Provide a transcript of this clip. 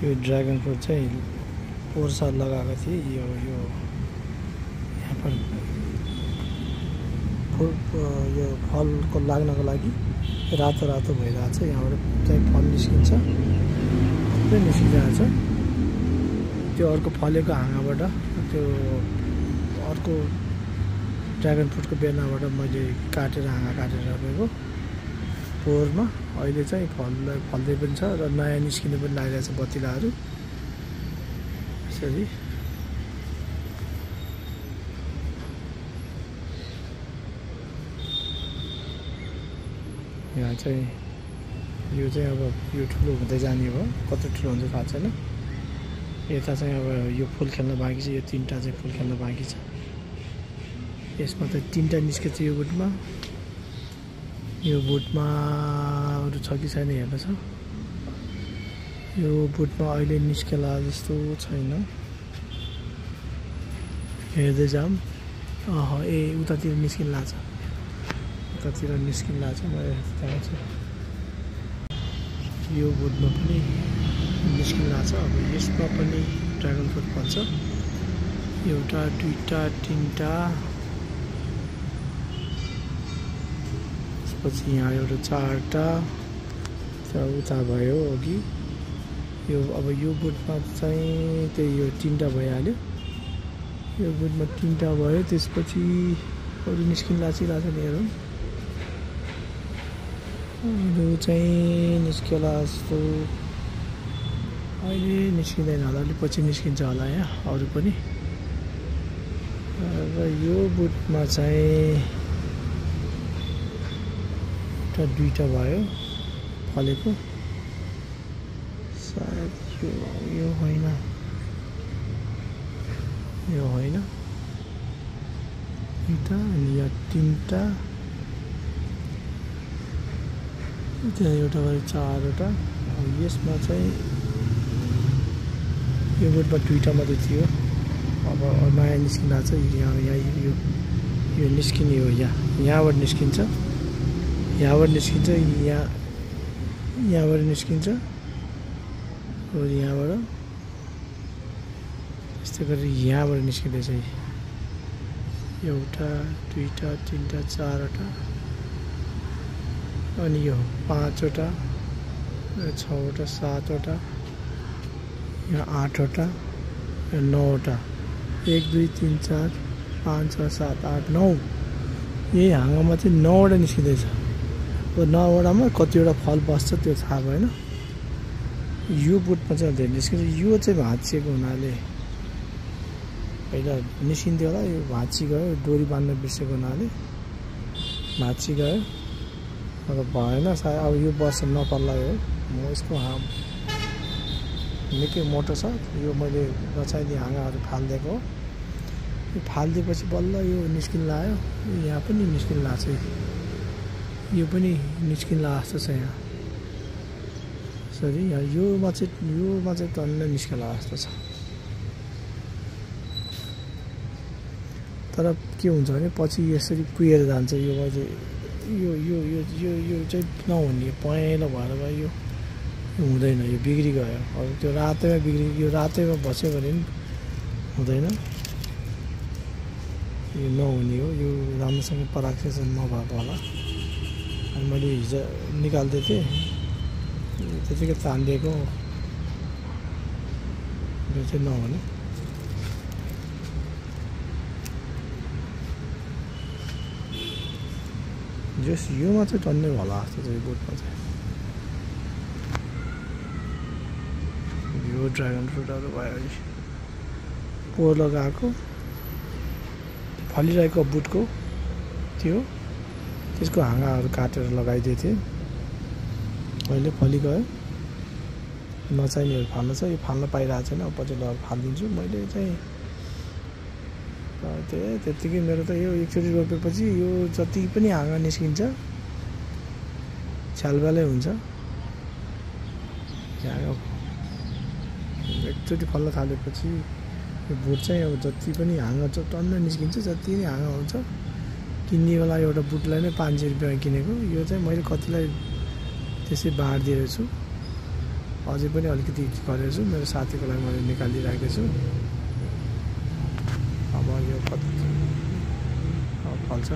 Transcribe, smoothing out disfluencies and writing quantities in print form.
यो dragon fruit चाहिँ पोहोर साल लगाएको थिएँ। यो यहाँ पर यो फलको लाग्नको लागि रातो रातो भइरहेको छ। यहाँबाट चाहिँ फल निस्किन्छ, थुप्रै निस्किरहेको छ। त्यो अर्को फलेको हाँगाबाट, त्यो अर्को ड्र्यागन फ्रुटको बेर्नाबाट मैले काटेर हाँगा काटेर राखेको पोहोरमा। अहिले चाहिँ फल्दै पनि छ र नयाँ निस्किनु पनि लागिरहेको छ बतिलाहरू। यसरी यहाँ चाहिँ यो चाहिँ अब यो ठुलो हुँदै जाने भयो। कति ठुलो हुन्छ थाहा छैन। यता चाहिँ अब यो फुल खेल्न बाँकी छ। यो तीनटा चाहिँ फुल खेल्न बाँकी छ। यसमा त तीनटा निस्केछ यो बोटमा। यो बोटमा अरू छ कि छैन हेर्नु छ। यो बोटमा अहिले निस्केला जस्तो छैन। हेर्दै जाऊँ। उतातिर निस्किन लाग्छ, उतातिर निस्किन लाग्छ। म देखाउँछु। यो बोटमा पनि निस्किन लाग्छ। अब यसमा पनि ड्र्यागन फ्रुट फल्छ। एउटा, दुईटा, तीनटा, त्यसपछि यहाँ एउटा चारटा, उता भयो अघि। यो अब यो बोटमा चाहिँ त्यही यो तीनटा भइहाल्यो। यो बोटमा तीनटा भयो। त्यसपछि अरू निस्किन लाचिरहेछ नि हेरौँ। अरू चाहिँ निस्केला जस्तो अहिले निस्किँदैन होला, अलिक पछि निस्किन्छ होला यहाँ अरू पनि। र यो बोटमा चाहिँ एउटा दुईटा भयो फलेको। सायद यो होइन, यो होइन। दुईटा अनि यहाँ तीनटा, त्यहाँ एउटा भयो चारवटा। यसमा चाहिँ यो बोटमा दुईटा मात्रै थियो। अब नयाँ निस्किँदा छ। यहाँ यो निस्किने हो। यहाँबाट निस्किन्छ, यहाँबाट निस्किन्छ, यहाँबाट निस्किन्छ, और यहाँबाट यस्तै गरेर यहाँबाट निस्किँदैछ। एउटा, दुईटा, तीनटा, चारवटा, अनि यो पाँचवटा, छवटा, सातवटा, यहाँ आठवटा, नौवटा। 1 2 3 4 5 6 7 8 9 यही हाँगामा चाहिँ 9वटा निस्किँदैछ। अब 9वटामा कतिवटा फल बस्छ त्यो थाहा भएन। यो बोटमा चाहिँ धेरै निस्किन्छ। यो चाहिँ भाँचिएको हुनाले पहिला निस्किन्थ्यो होला। यो भाँची गयो, डोरी बाँध्न बिर्सेको हुनाले भाँची गयो। अब भएन सायद। अब यो वर्ष नपर्ला हो। म यसको निकै मोटो छ। यो मैले बचाइदिएँ, हाँगाहरू फालिदिएको हो। यो फालिदिएपछि बल्ल यो निस्किन लाग्यो। यहाँ पनि निस्किन लाग्छ। यो पनि निस्किन लाग्छ जस्तो छ यहाँ। सरी योमा चाहिँ टन्न निस्किला जस्तो छ। तर के हुन्छ भने पछि यसरी कुहिएर जान्छ। यो मैले यो चाहिँ नहुने पहेँलो भएर भयो। यो हुँदैन, यो बिग्री गयो। अब त्यो रातैमा यो रातैमा बस्यो भने पनि हुँदैन। यो नहुने हो। यो राम्रोसँग पराक्सेसन नभएको होला। अनि मैले हिजो निकाल्दै थिएँ, त्यतिकै तानिदिएको। यो चाहिँ नहुने। जस योमा चाहिँ टन्नै होला जस्तो छ। यो बोटमा चाहिँ यो ड्र्यागन फ्रुटहरू भयो। अहिले पोहोर लगाएको फलिरहेको बुटको थियो, त्यसको हाँगाहरू काटेर लगाइदिएको थिएँ। अहिले फलिगयो। नचाहिनेहरू फाल्न छ। यो फाल्न पाइरहेको छैन। अब पछि लगेर फालिदिन्छु। मैले चाहिँ त्यत्तिकै मेरो त यो एकचोटि रोपेपछि यो जति पनि हाँगा निस्किन्छ छ्यालबालै हुन्छ। एकचोटि फल्न थालेपछि यो बुट चाहिँ अब जति पनि हाँगा टन्न निस्किन्छ, जति नै हाँगा हुन्छ। किन्ने बेला एउटा बुटलाई नै 500 रुपियाँ किनेको। यो चाहिँ मैले कतिलाई त्यसै बाँडिदिएको छु। अझै पनि अलिकति गरेको छु मेरो साथीको लागि मैले निकालिराखेको छु अब यो कति फल्छ